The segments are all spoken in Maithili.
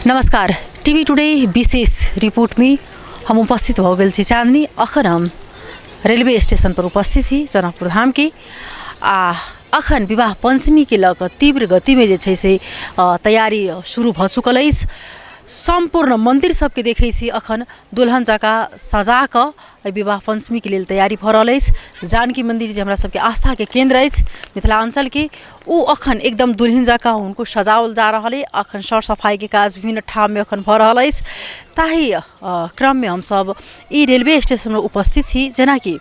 नमस्कार, टीवी टुडे विशेष रिपोर्टमे हम उपस्थित भऽ गेल छी चांदनी। अखन हम रेलवे स्टेशन पर उपस्थित छी जनकपुर धामके आ अखन विवाह पञ्चमीके लऽ कऽ तीव्र गतिमे जे छै से तैयारी शुरू भऽ चुकल अछि। सम्पूर्ण मन्दिर सबके देखै छी अखन दुल्हन जकाँ सजा कऽ एहि विवाह पञ्चमीके लेल तैयारी भऽ रहल अछि। जानकी मन्दिर जे हमरा सबके आस्थाके केन्द्र अछि मिथिलाञ्चलके, ओ अखन एकदम दुल्हिन जकाँ हुनको सजाओल जा रहल अइ। अखन सर सफाइके काज विभिन्न ठाममे अखन भऽ रहल अछि। ताहि क्रममे हमसब ई रेलवे स्टेशनमे उपस्थित छी। जेनाकि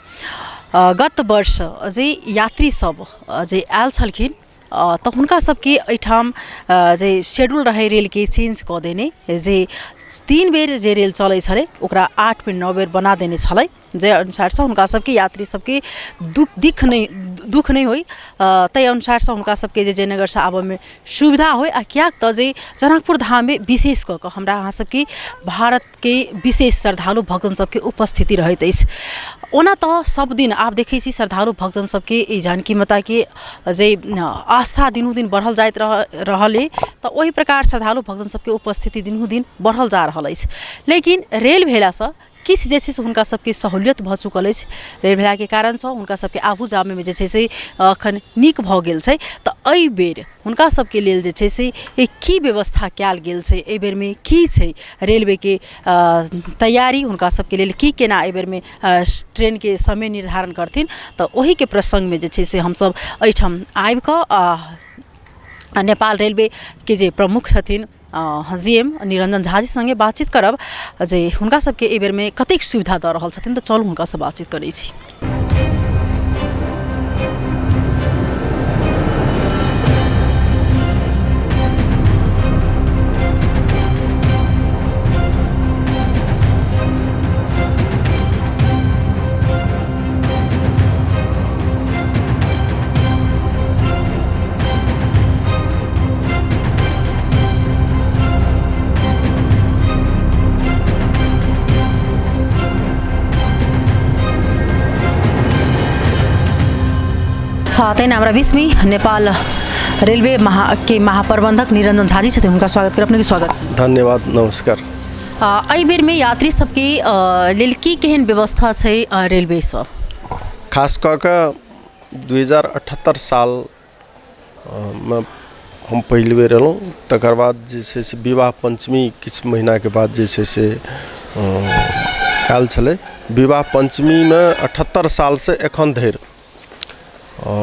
गत वर्ष जे यात्री सब जे आयल छलखिन तऽ हुनका सबके एहिठाम जे शेड्यूल रहै रेलके चेंज कऽ देने, जे 3 बेर जे रेल चलै छलै ओकरा 8 बेर 9 बेर बना देने छलै, जाहि अनुसारसँ हुनका सबके यात्री सबके दुःख नहि होइ, ताहि अनुसारसँ हुनका सबके जे जयनगरसँ आबऽमे सुविधा होइ। आओर किएक तऽ जे जनकपुर धाममे विशेष कऽ कऽ हमरा अहाँ सबके भारतके विशेष श्रद्धालु भक्तजन सबके उपस्थिति रहैत अछि। ओना तऽ सब दिन आब देखै छी श्रद्धालु भक्तजन सबके ई जानकी माताके जे आस्था दिनोदिन बढ़ल जाइत रहल अइ, तऽ ओहि प्रकार श्रद्धालु भक्तजन सबके उपस्थिति दिनोदिन बढ़ल जा रहल अछि। लेकिन रेल भेलासँ किछु जे छै से हुनका सबके सहूलियत भऽ चुकल अछि। रेल भेलाके कारणसँ हुनका सबके आबू जाबैमे जे छै से एखन नीक भऽ गेल छै। तऽ एहिबेर हुनका सबके लेल जे छै से की व्यवस्था कयल गेल छै, एहिबेरमे की छै रेलवेके तैयारी, हुनका सबके लेल की केना एहिबेरमे ट्रेनके समय निर्धारण करथिन, तऽ ओहिके प्रसङ्गमे जे छै से हमसब एहिठाम आबिकऽ नेपाल रेलवेके जे प्रमुख छथिन जी एम निरञ्जन झा जी सङ्गे बातचीत करब जे हुनका सबके एहि बेरमे कतेक सुविधा दऽ रहल छथिन। तऽ चलू हुनकासँ बातचीत करै छी। हँ, तहिना हमरा बीचमे नेपाल रेलवे के महाप्रबंधक निरंजन झा जी छथिन, हुनका स्वागत करब। अपनेके स्वागत छै। धन्यवाद, नमस्कार। एहि बेरमे यात्री सबके लेल की केहन व्यवस्था छै रेलवेसँ? खास कऽ कऽ 2078 सालमे हम पहिल बेर अयलहुँ, तकर बाद जे छै से विवाह पञ्चमी किछु महीनाके बाद जे छै से आयल छलै। विवाह पञ्चमीमे 78 सालसँ एखन धरि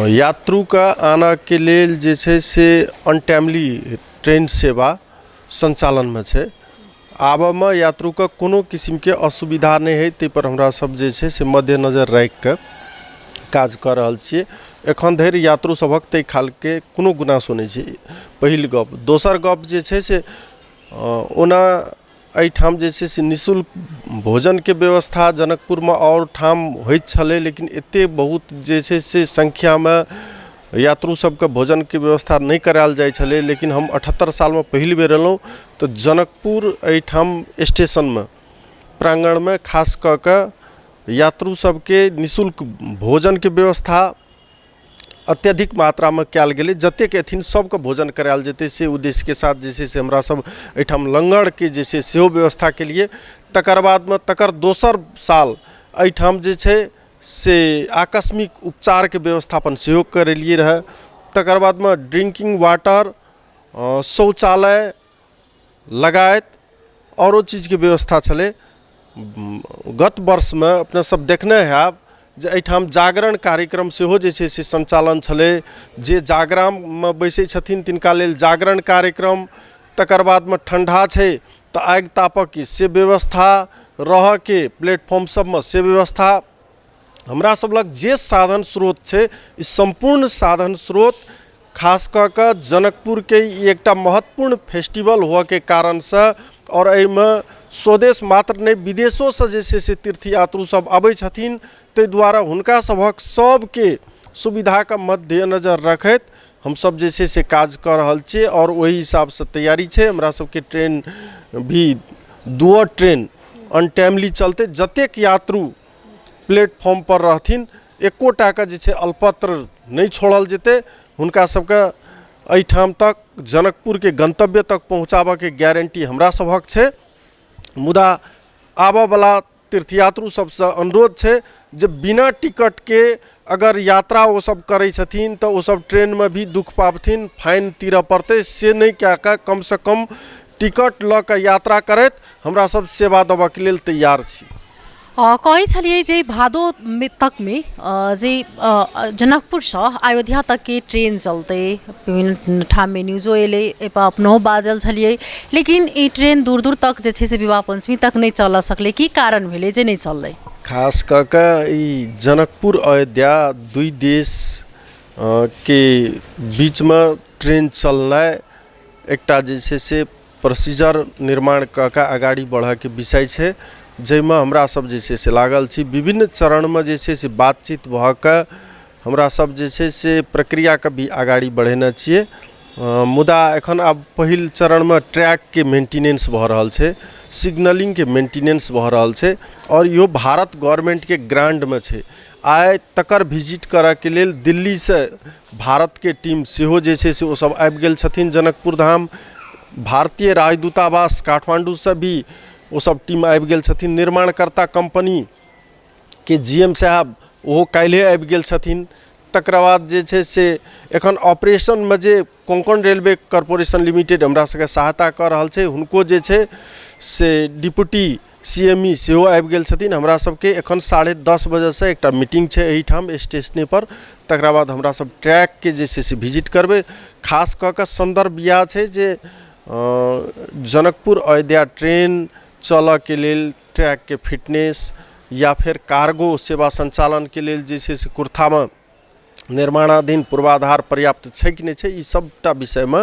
यात्रूके आनऽके लेल जे छै से अनटाइमली ट्रेन सेवा सञ्चालनमे छै। आबऽमे यात्रूके कोनो किसिमके असुविधा नहि होइ ताहिपर हमरा सब जे छै से मद्देनजर राखिकऽ काज कऽ रहल छियै। एखन धरि यात्रु सभक ताहि खालके कोनो गुनासो नहि छै, पहिल गप। दोसर गप जे छै से ओना एहिठाम जे छै से निःशुल्क भोजनके व्यवस्था जनकपुरमे आओर ठाम होइत छलै, लेकिन एतेक बहुत जे छै से सङ्ख्यामे यात्रु सबके भोजनके व्यवस्था नहि करायल जाइ छलै। लेकिन हम 78 सालमे पहिल बेर अयलहुँ तऽ जनकपुर एहिठाम स्टेशनमे प्राङ्गणमे खास कऽ कऽ यात्रु सबके निःशुल्क भोजनके व्यवस्था अत्यधिक मात्रामे कयल गेलै। जतेक अयथिन सबके भोजन करायल जेतै से उद्देश्यके साथ जे छै से हमरा सब एहिठाम लङ्गरके जे छै सेहो व्यवस्था केलियै। तकर बादमे तकर दोसर साल एहिठाम जे छै से आकस्मिक उपचारके व्यवस्थापन सेहो करेलियै रहए। तकर बादमे ड्रिङ्किंग वाटर, शौचालय लगायत आओरो चीजके व्यवस्था छलै। गत वर्षमे अपने सब देखने होयब जे एहिठाम जागरण कार्यक्रम सेहो जे छै से सञ्चालन छलै। जे जागराममे बैसै छथिन तिनका लेल जागरण कार्यक्रम, तकर बादमे ठण्डा छै तऽ आगि तापऽके से व्यवस्था, रहऽके प्लेटफॉर्म सबमे से व्यवस्था। हमरा सब लग जे साधन स्रोत छै ई सम्पूर्ण साधन स्रोत खास कऽ कऽ जनकपुरके ई एकटा महत्वपूर्ण फेस्टिवल हुअके कारणसँ आओर एहिमे स्वदेश मात्र नहि विदेशोसँ जे छै से तीर्थ यात्रु सब अबै छथिन, ताहि दुआरे हुनका सभक सबके सुविधाके मद्देनजर रखैत हमसब जे छै से काज कऽ रहल छियै आओर ओहि हिसाबसँ तैयारी छै। हमरा सबके ट्रेन भी दुओ ट्रेन अनटाइमली चलतै। जतेक यात्रु प्लेटफॉर्मपर रहथिन एकोटाके जे छै अल्पत्र नहि छोड़ल जेतै। हुनका सबके एहिठाम तक जनकपुरके गन्तव्य तक पहुँचाबऽके गारण्टी हमरा सभक छै। मुदा आबऽवला तीर्थयात्रु सबसँ अनुरोध छै जे बिना टिकटके अगर यात्रा ओ सब करै छथिन तऽ ओ सब ट्रेनमे भी दुःख पाबथिन, फाइन तीरऽ पड़तै, से नहि कए कऽ कमसँ कम टिकट लऽ कऽ यात्रा करथि। हमरा सब सेवा देबऽके लेल तैयार छी। कहै छलियै जे भादोमे तकमे जे जनकपुरसँ अयोध्या तकके ट्रेन चलतै, विभिन्न ठाममे न्यूजो एलै, एहिपर अपनहु बाजल छलियै, लेकिन ई ट्रेन दूर दूर तक जे छै से विवाह पञ्चमी तक नहि चलऽ सकलै। की कारण भेलै जे नहि चललै? खास कऽ कऽ ई जनकपुर अयोध्या दुइ देश के बीचमे ट्रेन चलनाइ एकटा जे छै से प्रोसीजर निर्माण कऽ कऽ अगाड़ी बढ़ऽके विषय छै, जाहिमे हमरा सब जे छै से लागल छी। विभिन्न चरणमे जे छै से बातचीत भऽ कऽ हमरा सब जे छै से प्रक्रियाके भी अगाड़ी बढ़ेने छियै। मुदा एखन आब पहिल चरणमे ट्रैकके मेन्टिनेन्स भऽ रहल छै, सिग्नलिंगके मेन्टिनेन्स भऽ रहल छै आओर इहो भारत गवर्नमेन्टके ग्राण्डमे छै। आइ तकर विजिट करऽके लेल दिल्लीसँ भारतके टीम सेहो जे छै से ओ सब आबि गेल छथिन जनकपुर धाम। भारतीय राजदूतावास काठमाण्डूसँ भी ओ सब टीम आबि गेल छथिन। निर्माणकर्ता कम्पनीके जी एम साहेब ओहो काल्हिए आबि गेल छथिन। तकरा बाद जे छै से एखन ऑपरेशनमे जे कोंकण रेलवे कॉरपोरेशन लिमिटेड हमरा सबके सहायता कऽ रहल छै, हुनको जे छै से डिप्टी सी एम ई सेहो आबि गेल छथिन। हमरा सबके एखन 10:30 बजेसँ एकटा मीटिंग छै एहिठाम स्टेशनेपर। तकरा बाद हमरा सब ट्रैकके जे छै से विजिट करबै। खास कऽ कऽ सन्दर्भ इएह छै जे जनकपुर अयोध्या ट्रेन चलऽके लेल ट्रैकके फिटनेस या फेर कार्गो सेवा सञ्चालनके लेल जे छै से कुर्थामे निर्माणाधीन पूर्वाधार पर्याप्त छै कि नहि छै, ई सबटा विषयमे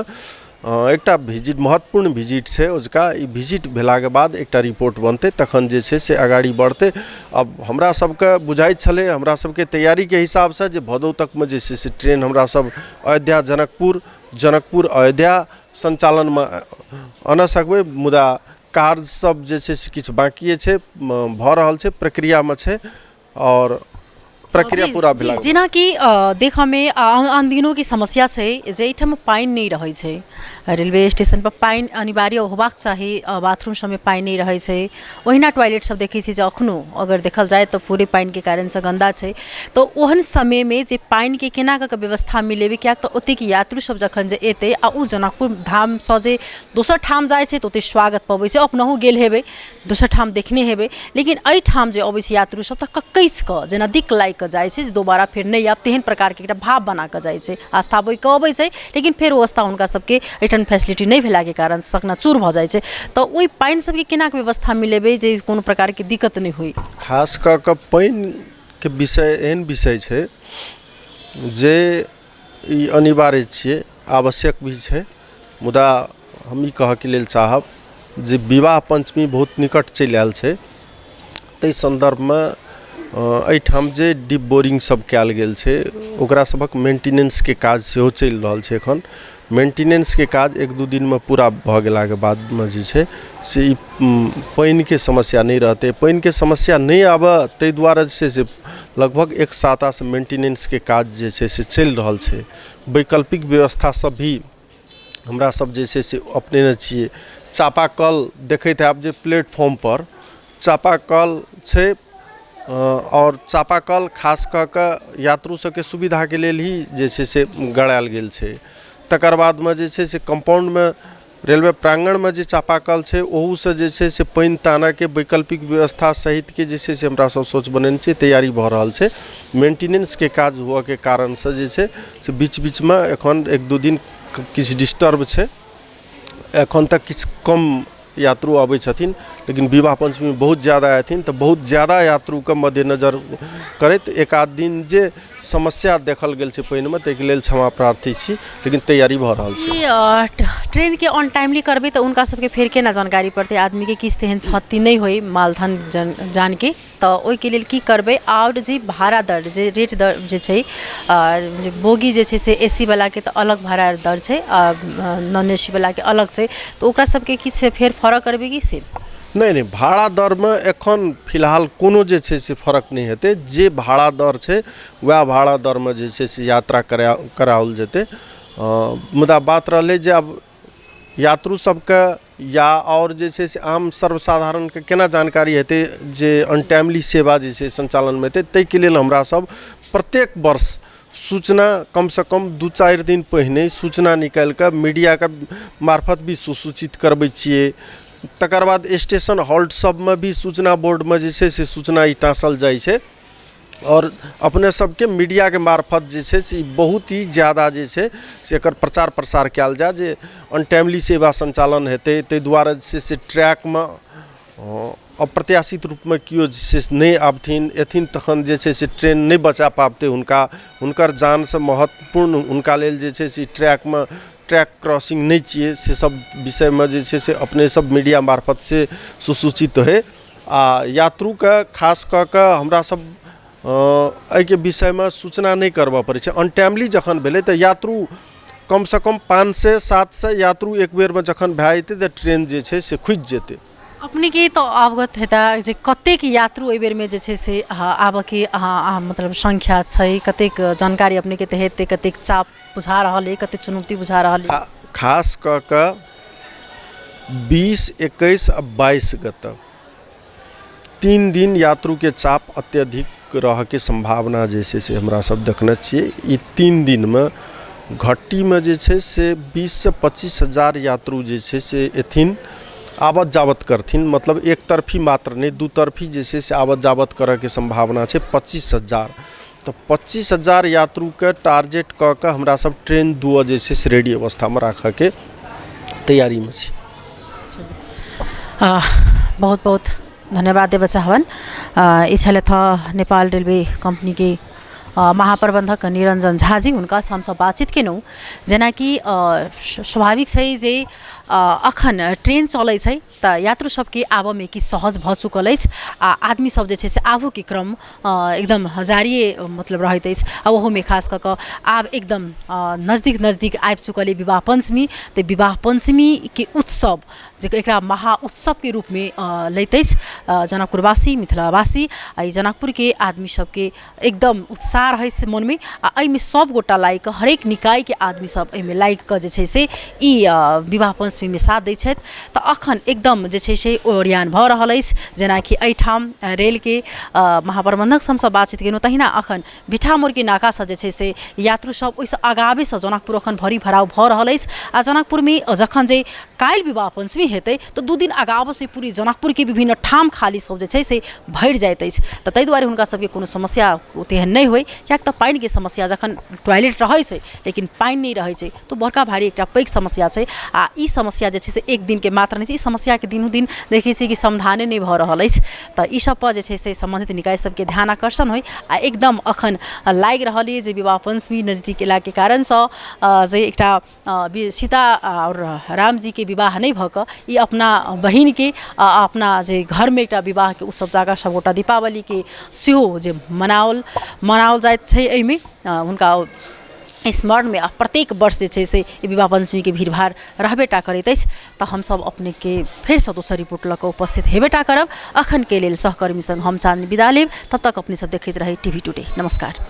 एकटा भिजिट महत्वपूर्ण भिजिट छै अजुका। ई भिजिट भेलाके बाद एकटा रिपोर्ट बनतै, तखन जे छै से अगाड़ी बढ़तै। आब हमरा सबके बुझाइत छलै, हमरा सबके तैयारीके हिसाबसँ जे भदौ तकमे जे छै से ट्रेन हमरा सब अयोध्या जनकपुर, जनकपुर अयोध्या सञ्चालनमे आनऽ सकबै, मुदा कार्य सब जे छै से किछु बाँकिए छै, भऽ रहल छै, प्रक्रियामे छै आओर प्रक्रिया पूरा भेला। जेनाकि देखऽमे आन दिनोके समस्या छै जे एहिठाम पानि नहि रहै छै, रेलवे स्टेशनपर पानि अनिवार्य होबाक चाही, बाथरूम सबमे पानि नहि रहै छै। ओहिना टॉयलेट सब देखै छी जे अखनो अगर देखल जाय तऽ पूरे पानिके कारणसँ गन्दा छै। तऽ ओहन समयमे जे पानिके केना कऽ कऽ व्यवस्था मिलेबै, किएक तऽ ओतेक यात्रु सब जखन जे एतै आ ओ जनकपुर धामसँ जे दोसर ठाम जाइ छै तऽ ओतय स्वागत पबै छै, अपनहु गेल हेबै, दोसर ठाम देखने हेबै, लेकिन एहिठाम जे अबै छै यात्रु सब तऽ ककैस कऽ जेना दिक लागि कऽ जाइ छै जे दोबारा फेर नहि आयब, तेहन प्रकारके एकटा भाव बना कऽ जाइ छै। आस्था बहि कऽ अबै छै, लेकिन फेर ओ आस्था हुनका सबके एहिठाम फैसिलिटी नहि भेलाके कारण सकनाचूर भऽ जाइ छै। तऽ ओहि पानि सबके केना कऽ व्यवस्था मिलेबै जे कोनो प्रकारके दिक्कत नहि होइ? खास कऽ कऽ पानिके विषय एहन विषय छै जे ई अनिवार्य छियै, आवश्यक भी छै। मुदा हम ई कहऽके लेल चाहब जे विवाह पञ्चमी बहुत निकट चलि आयल छै, ताहि सन्दर्भमे एहिठाम जे डिप बोरिंग सब कयल गेल छै ओकरा सभक मेन्टिनेंसके काज सेहो चलि रहल छै। एखन मेन्टिनेंसके काज एक दू दिनमे पूरा भऽ गेलाके बादमे जे छै से ई पानिके समस्या नहि रहतै। पानिके समस्या नहि आबऽ ताहि दुआरे जे छै से लगभग एक सातासँ मेन्टिनेंसके काज जे छै से चलि रहल छै। वैकल्पिक व्यवस्था सब भी हमरा सब जे छै से अपनेने छियै। चापाकल देखैत हैब जे प्लेटफॉर्मपर चापाकल छै आओर चापाकल खास कऽ कऽ यात्रु सबके सुविधाके लेल ही जे छै से गड़ायल गेल छै। तकर बादमे जे छै से कम्पाउण्डमे रेलवे प्राङ्गणमे जे चापाकल छै ओहूसँ जे छै से पानि तानऽके वैकल्पिक व्यवस्था सहितके जे छै से हमरा सब सोच बनेने छियै, तैयारी भऽ रहल छै। मेन्टिनेंसके काज हुअके कारणसँ जे छै से बीच बीचमे एखन एक दू दिन किछु डिस्टर्ब छै, एखन तक किछु कम यात्रु अबै छथिन, लेकिन विवाह पञ्चमी बहुत ज्यादा अयथिन तऽ बहुत ज्यादा यात्रुके मद्देनजर करैत एक आध दिन जे समस्या देखल गेल छै पानिमे ताहिके लेल क्षमा प्रार्थी छी, लेकिन तैयारी भऽ रहल छै। ई ट्रेनके ऑन टाइमली करबै तऽ हुनका सबके फेर केना जानकारी पड़तै? आदमीके किछु तेहन क्षति नहि होइ मालधन जन जानके, तऽ ओहिके लेल की करबै? आओर जे भाड़ा दर जे रेट दर जे छै, जे बोगी जे छै से ए सी वलाके तऽ अलग भाड़ा दर छै आ नॉन ए सी वलाके अलग छै, तऽ ओकरा सबके किछु फेर फरक करबै कि से? नहि नहि, भाड़ा दरमे एखन फिलहाल कोनो जे छै से फरक नहि हेतै। जे भाड़ा दर छै वएह भाड़ा दरमे जे छै से यात्रा कराओल जेतै। मुदा बात रहलै जे आब यात्रु सबके या आओर जे छै से आम सर्वसाधारणके केना जानकारी हेतै जे अनटाइमली सेवा जे छै सञ्चालनमे हेतै। ताहिके लेल हमरा सब प्रत्येक वर्ष सूचना कमसँ कम 2-4 दिन पहिने सूचना निकालि कऽ मीडियाके मार्फत भी सुसूचित करबै छियै। तकर बाद स्टेशन हॉल्ट सबमे भी सूचना बोर्डमे जे छै से सूचना ई टाँसल जाइ छै आओर अपने सबके मीडियाके मार्फत जे छै से ई बहुत ही ज्यादा जे छै से एकर प्रचार प्रसार कयल जाय जे अनटाइमली सेवा सञ्चालन हेतै। ताहि दुआरे जे छै से ट्रैकमे अप्रत्याशित रूपमे केओ जे छै से नहि आबथिन एथिन, तखन जे छै से ट्रेन नहि बचा पाबतै हुनका, हुनकर जानसँ महत्वपूर्ण हुनका लेल जे छै से ट्रैकमे ट्रैक क्रॉसिंग नहि छियै। से सब विषयमे जे छै से अपने सब मीडिया मार्फत से सुसूचित होइ आ यात्रुके खास कऽ कऽ हमरा सब एहिके विषयमे सूचना नहि करबऽ पड़ै छै। अनटाइमली जखन भेलै तऽ यात्रु कमसँ कम 500-700 यात्रु एक बेरमे जखन भए जेतै तऽ ट्रेन जे छै से खुजि जेतै। अपनेके तऽ अवगत हेता जे कतेक यात्रु एहि बेरमे जे छै से आबऽके मतलब संख्या छै, कतेक जानकारी अपनेके तऽ हेतै, कतेक चाप बुझा रहल अइ, कतेक चुनौती बुझा रहल अइ? खास कऽ कऽ 20, 21 आ 22 गते 3 दिन यात्रुके चाप अत्यधिक रहऽके सम्भावना जे छै से हमरा सब देखने छियै। ई 3 दिनमे घट्टीमे जे छै से 20 से 25 हजार यात्रु जे छै से एथिन, आवत जावत करथिन, मतलब एक तरफी मात्र नहि, दू तरफी जे छै से आवत जावत करऽके सम्भावना छै 25 हजार। तऽ 25 हजार यात्रुके टारगेट कऽ कऽ हमरा सब ट्रेन 2 जे छै से रेडी अवस्थामे राखऽके तैयारीमे छी। बहुत बहुत धन्यवाद देबऽ चाहबनि। ई छलथि हँ नेपाल रेलवे कम्पनीके महाप्रबन्धक निरञ्जन झाजी। हुनकासँ हमसब बातचीत केलहुँ। जेनाकि स्वाभाविक छै जे अखन ट्रेन चलै छै तऽ यात्रु सबके आबऽमे किछु सहज भऽ चुकल अछि आ आदमी सब जे छै से आबऽके क्रम एकदम जारिए मतलब रहैत अछि। आ ओहोमे खास कऽ कऽ आब एकदम नजदीक नजदीक आबि चुकल अइ विवाह पञ्चमी। तऽ विवाह पञ्चमीके उत्सव जे एकरा महा उत्सवके रूपमे लैत अछि जनकपुरवासी, मिथिलावासी आ ई जनकपुरके आदमी सबके एकदम उत्साह रहैत छै मनमे। आ एहिमे सब गोटा लागि कऽ हरेक निकायके आदमी सब एहिमे लागि कऽ जे छै से ई विवाह पञ्चमीमे साथ दै छथि। तऽ अखन एकदम जे छै से ओरियान भऽ रहल अछि। जेनाकि एहिठाम रेलके महाप्रबन्धकसँ हमसब बातचीत केलहुँ, तहिना अखन भिठामोड़के नाकासँ जे छै से यात्रु सब ओहिसँ आगावेसँ जनकपुर अखन भरी भराव भऽ रहल अछि। आ जनकपुरमे जखन जे काल्हि विवाह पञ्चमी हेतै तऽ 2 दिन आगावसँ पूरी जनकपुरके विभिन्न ठाम खाली सब जे छै से भरि जाइत अछि। तऽ ताहि दुआरे हुनका सबके कोनो समस्या तेहन नहि होइ, किएक तऽ पानिके समस्या जखन टॉयलेट रहै छै लेकिन पानि नहि रहै छै तऽ बड़का भारी एकटा पैघ समस्या छै। आ ई समस्या जे छै से एक दिनके मात्र नहि छै, ई समस्याके दिनों दिन देखै छियै कि समाधाने नहि भऽ रहल अछि। तऽ ई सब पर जे छै से सम्बन्धित निकाय सबके ध्यान आकर्षण होइ। आ एकदम अखन लागि रहल अइ जे विवाह पञ्चमी नजदीक अयलाके कारणसँ जे एकटा सीता आओर रामजीके विवाह नहि भऽ कऽ ई अपना बहिनके अपना जे घरमे एकटा विवाहके उत्सव जाकऽ सबगोटा दीपावलीके सेहो जे मनाओल मनाओल जाइत छै एहिमे हुनका स्मरणमे। आ प्रत्येक वर्ष जे छै से ई विवाह पञ्चमीके भीड़भाड़ रहबे टा करैत अछि। तऽ हमसब अपनेके फेरसँ दोसर रिपोर्ट लऽ कऽ उपस्थित हेबे टा करब। अखनके लेल सहकर्मी सङ्ग हम चाँदनी विदा लेब। तब तक अपने सब देखैत रही टीवी टुडे। नमस्कार।